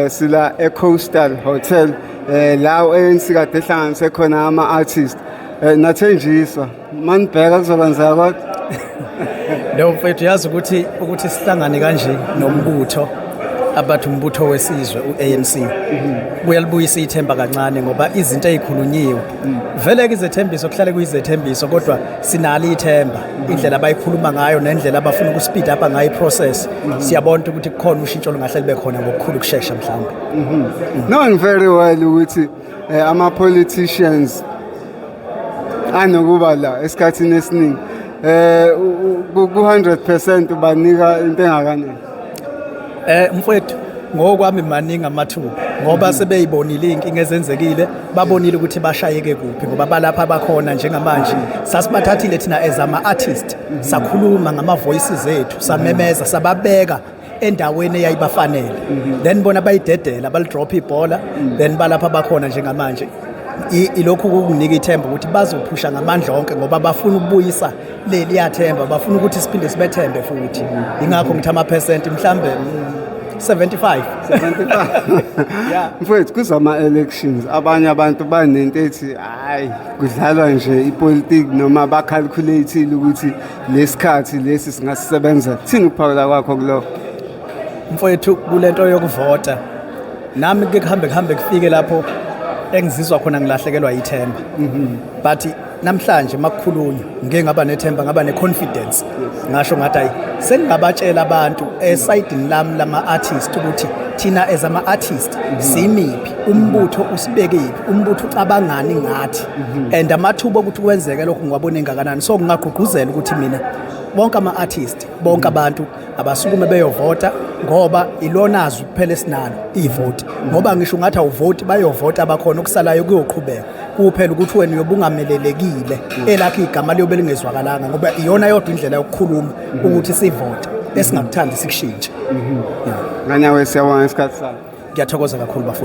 Sila e-Coastal Hotel, la u-ANC kade ehlanganise khona ama-artist. Nathenjiswa, manibheka kuzokwenzeka kodwa? No mfethu, yazi ukuthi sihlangane kanje nombutho abathi umbutho wesizwe u-ANC kuyalibuyisa ithemba kancane, ngoba izinto ezikhulunyiwe vele ke izethembiso kuhlale kuyizethembiso, kodwa sinalo ithemba indlela abayikhuluma ngayo nendlela abafuna ukuspeed up ngayo iprocess. Siyabona ukuthi kukhona ushintsho olungahle libe khona ngokukhulu ukushesha mhlawumbe. Knowing very well ukuthi ama-politicians anokuba la esikhathini esiningi, ku-100% ubanika into engakanani? Mfowethu, ngokwami maningi amathuba, ngoba sebeyibonile inkinga ezenzekile, babonile ukuthi bashayeke kuphi, ngoba balapha abakhona njengamanje. Sasibathathile thina as ama artist, sakhuluma ngama voices ethu, samemeza, sababeka endaweni eyayibafanele, then bona bayidedela, balidrop ibhola, then balapha abakhona njengamanje. Ilokhu kukunika ithemba ukuthi bazophusha ngamandla onke, ngoba bafuna ukubuyisa leli yathemba, bafuna ukuthi siphinde sibethembe futhi. Ingakho ngithi ama-percent mhlambe 75. 75? Yeah. Mfowethu, kuzama-elections abanye abantu banento ethi hayi, kudlalwa nje ipolitiki, noma bacalculate-ile ukuthi lesikhathi lesi singasisebenzela. Thini ukuphawula kwakho kulokho? Mfowethu, kulento yokuvota nami ke kuhambe kufike lapho engizizwa khona ngilahlekelwa ithemba, but namhlanje makukhulunywa ngike ngaba nethemba, ngaba ne-confidence, ngasho ngathi hayi, sengingabatshela abantu esayidini lami lama-artist ukuthi thina as ama-artist simiphi, umbutho usibekephi, umbutho ucabangani ngathi, and amathuba okuthi kwenzeke lokhu ngiwabona engakanani. So ngingagqugquzela ukuthi mina bonke ama-artist, bonke abantu abasukume beyovota, ngoba ilona zwi kuphela esinalo, ivoti, ngoba ngisho ungathi awuvoti, bayovota abakhona, okusalayo kuyoqhubeka kuphela ukuthi wena uyobe ungamelelekile, elakho igama liyobe lingezwakalanga, ngoba iyona yodwa indlela yokukhuluma ukuthi sivote, esingakuthandi sikushintshe. Yeah. Nganyawe, siyabonga isikhathi sakho. Ngiyathokoza kakhulu, bafowethu.